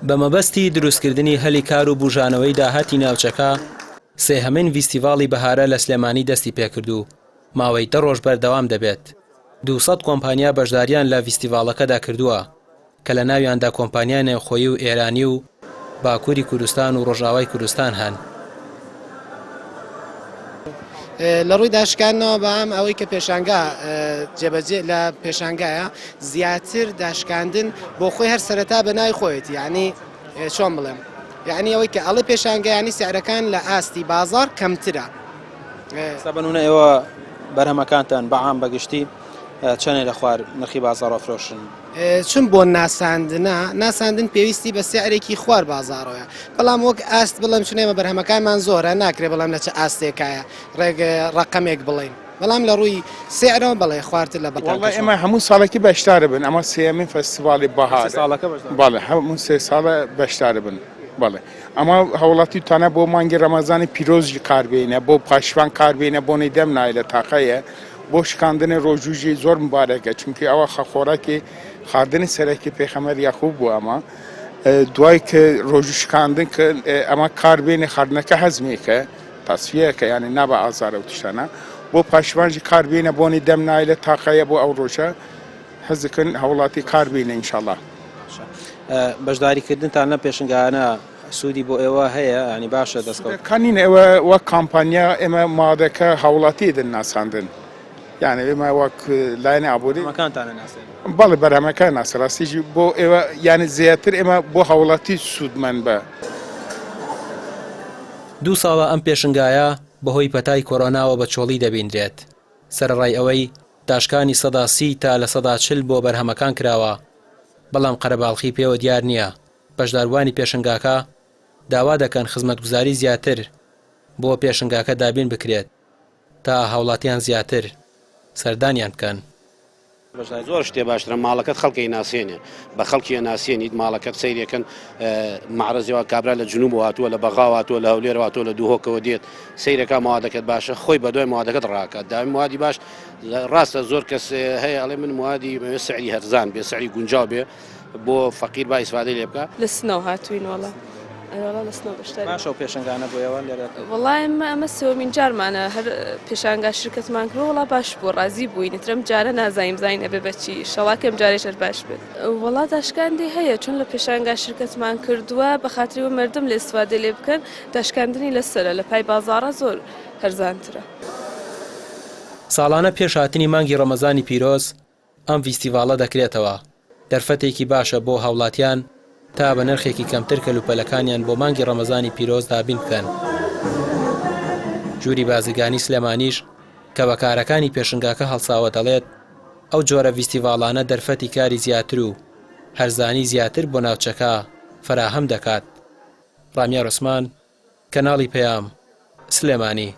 بە مەبەستی دروستکردنی هەلی کار و بوژانەوەی داهاتی ناوچەکە، سێهەمین ڤیستیڤاڵی بەهارە لە سلێمانی دەستی پێکرد و ماوەی دە ڕۆژ بەردەوام دەبێت. 200 کۆمپانیا بەشداریان لە ڤیستیڤاڵەکەدا کردووە کە لە ناویاندا کۆمپانیای نێوخۆیی و ئێرانی و باکووری کوردستان و ڕۆژئاوای کوردستان هەن. لە ڕووی داشکاندنەوە بەڵام ئەوەی کە پێشانگا جێبەجێ لە پێشانگایە زیاتر داشکاندن بۆ خۆی هەر سەرەتا بە ناوی خۆیەتی یعنی چۆن بڵێم یعنی ئەوەی کە ئەڵێ پێشانگا ینی سعرەکان لە ئاستی بازار کەمترە. ئێستا بەنونە ئێوە بەرهەمەکانتان بەعام بەگشتی چەنێ لە خوار نرخی بازاڕ ئەفرۆشن؟ چون بۆ ناساندنە ناساندن پێویستی بە سعرێکی خوار بازاڕەوەیە بەڵام وەک ئاست بڵێم چون ئێمە بەرهەمەکانمان زۆرە ناکرێ بڵێم لە چ ئاستێکایە ڕێک ڕەقەمێک بڵێین بەڵام لە ڕووی سعرەوە بەڵێ خوارتر لە بەڵێ ئێمە هەموو ساڵێکی بەشدار بن ئەمە سێیەمین فەستیڤاڵی بەهار ساڵەکە بەشدار بەڵێ هەموو سێ ساڵە بەشدار بن بەڵێ ئەمە هاوڵاتی تانە بۆ مانگی ڕەمەزانی پیرۆزی کار بێنە بۆ پاشوان کار بێنە بۆنی دەم نایە لە تاقەیە بۆ شکاندنی ڕۆژووژی زۆر مبارەکە چونکی ئەوە خۆراکی خواردنی سەرەکی پێخەمەر یاخوب بوو ئەمە دوای کە ڕۆژوو شکاندن کە ئەمە کار بێنێ خواردنەکە هەزمێکە تەسفیەکە یعنی نابە ئازارە و تشتانە بۆ پاشوانجی کار بێنە بۆنی دەم نایە لە تاقەیە بۆ ئەو ڕۆژە حەزکن هاوڵاتی کار بینە ئینشاڵا. بەشداریکردنتان لەم پێشنگایانە سوودی بۆ ئێوە هەیە ینی باشە دەستکەوت؟ سوودەکان نین ئێوە وەک کامپانیا ئێمە مادەکە هاوڵاتی دن ناساندن یعنی ئێمە وەک لایەنی ئابووری بەرهەمەکانتانە ناسێنن؟ بەڵێ بەرهەمەکان ناسە ڕاستیژی بۆ ئێوە یعنی زیاتر ئێمە بۆ هاوڵاتی سوودمەند بە. دوو ساڵە ئەم پێشنگایە بەهۆی پەتای کۆرۆناوە بە چۆڵی دەبینرێت، سەرەڕای ئەوەی داشکانی 30% تا 40% بۆ بەرهەمەکان کراوە، بەڵام قەرەباڵخی پێوە دیار نییە، بەشداربووانی پێشنگاکە داوا دەکەن خزمەتگوزاری زیاتر بۆ پێشنگاکە دابین بکرێت تا هاوڵاتیان زیاتر سەردانیان بکەن. زۆر شتێ باشترە ماڵەکەت خەڵک ئەیناسێنێ بە خەڵکی ئەناسێنیت ماڵەکەت سەیرەکەن مەعرەزی وا کابرا لە جنوبەوە هاتووە لە بەغاوە هاتووە لە هەولێرەوە هاتووە لە دوهۆکەوە دێت سەیرەکە موادەکەت باشە خۆی بەدوای موادەکەت ڕاکات داوای موادی باش ڕاستە زۆر کەس هەیە ئەڵێ من موادی سعری هەرزان بێ سعری گونجاو بێ بۆ فەقیر با ئیسفادەی لێ بکا. لە سنەوە هاتووین وەڵا. ئەرێ وەڵا لە سنەوە بەشداری. باشە ئەو پێشەنگانە بۆ ئێوە لێرە؟ وەڵا ئێمە ئەمە سێوەمین جارمانە هەر پێشانگا شرکەتمان کردووە وەڵا باش بووە ڕازی بووین ئیتر ئەم جارە نازانین بزانین ئەبێ بە چی ئیشەڵا کە ئەم جارەیش هەر باش بێت. وەڵا داشکاندی هەیە چون لە پێشانگا شرکەتمان کردووە بە خاتری ئەوە مەردم لێ ئیستفادەی لێ بکەن داشکاندنی لەسەرە لە پای بازاڕا زۆر هەرزانترە. ساڵانە پێش هاتنی مانگی ڕەمەزانی پیرۆز ئەم ڤیستیڤاڵە دەکرێتەوە، دەرفەتێکی باشە بۆ هاوڵاتیان تا بە نرخێکی کەمتر کەلوپەلەکانیان بۆ مانگی ڕەمەزانی پیرۆز دابین بکەن. ژووری بازرگانی سلێمانیش کە بە کارەکانی پێشنگاکە هەڵساوە دەڵێت، ئەو جۆرە ڤیستیڤاڵانە دەرفەتی کاری زیاتر و هەرزانی زیاتر بۆ ناوچەکە فەراهەم دەکات. ڕامیار عوسمان، کەناڵی پەیام، سلێمانی.